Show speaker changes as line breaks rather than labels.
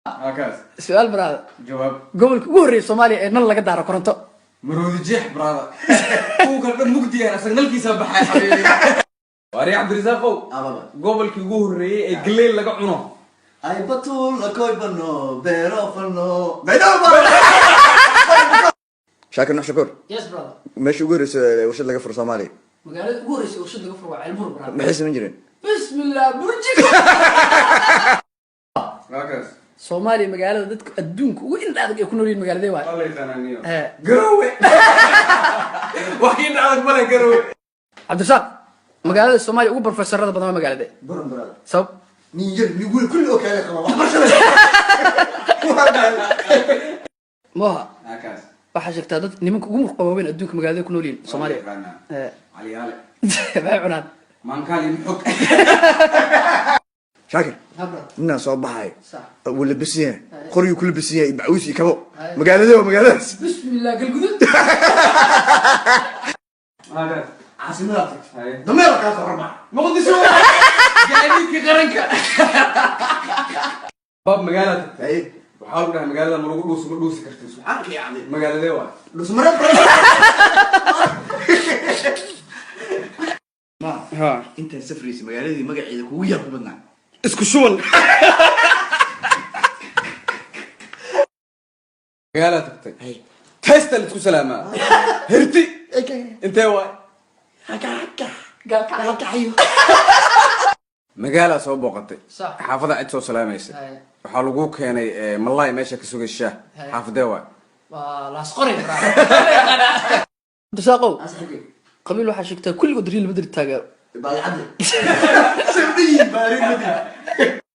Halkaas.
Su-aal, brother.
Jawaab.
Gobolka ugu horreeya Soomaaliya ee nal laga daaro koronto?
Maroodi Jeex, brother. Kuwa kale dhan mugdiyaan, asaga nalkiisaa baxay, xabiibi. Waari Cabdirasaaqow.
Ababa.
Gobolkii ugu horreeyey ee galeyl laga cuno?
Ay batul koy bano beero fano. Shaakir Nuux Shakuur.
Yes, brother.
Meesha ugu horreysa ee warshad laga furo Soomaaliya?
Magaalada ugu horreysa warshad laga furo waa Ceelbuur, brother.
Maxay samayn jireen?
Bismillah, burjiko.
Halkaas.
Soomaaliya magaalada dadka adduunka ugu indha adag ay ku nool yihiin magaaladee waay?
Waa la yaqaanaa.
Ee.
Garowe. Wax ka indha adag male Garowe.
Cabdirasaaq, magaalada Soomaaliya ugu profesorada badan waa magaaladee?
Buran, brother.
Sabab?
Nin yar, nin weyn, kulli oo kale qaba waxbarashada.
Moha.
Halkaas.
Waxaa sheegtaa dad nimanka ugu murqa waaweyn adduunka magaalada ku nool yihiin Soomaaliya?
Yaqaanaa.
Ee.
Caliyaale.
Maxay cunaan?
Maankaal iyo muxog.
Shaakir.
Ha, brother.
Ninaan soo baxayo.
Sax.
Wuu labisan yahay, qoryuu ku labisan yahay, macawiis iyo kabo.
Haye.
Magaaladee waa magaaladaas?
Bismillah, Galgudud.
Halkaas.
Caasimada.
Haye.
Dameer kaa soo horbax.
Muqdisho, gaadiidka qaranka. Baab magaala tagtay.
Haye.
Waxaa lagu dhahay magaalada ma lagu dhuusi, ma dhuusi kartid.
Subxaanaka ya cadiim.
Magaaladee waay?
Dhusmare, brother.
Ha.
Intaan safraysa, magaaladii magaceeda kugu yar ku badnaa?
Isku shuban. Magaalaa tagtay.
Haye.
Testa la isku salaamaa. Herti intee waay?
Gaalkacyo.
Magaalaa soo booqatay.
Sax.
Xaafada cid soo salaamaysa.
Haye.
Waxaa lagu keenay malaay meesha ka sugay shaah.
Haye.
Xaafadee waay?
Waa Laasqoray, brother. Cabdirasaaqow, qabiil waxaa sheegtaa kulligood Real Madrid taageero.
Baadicadde. Sawdhiyi baa Real Madrid.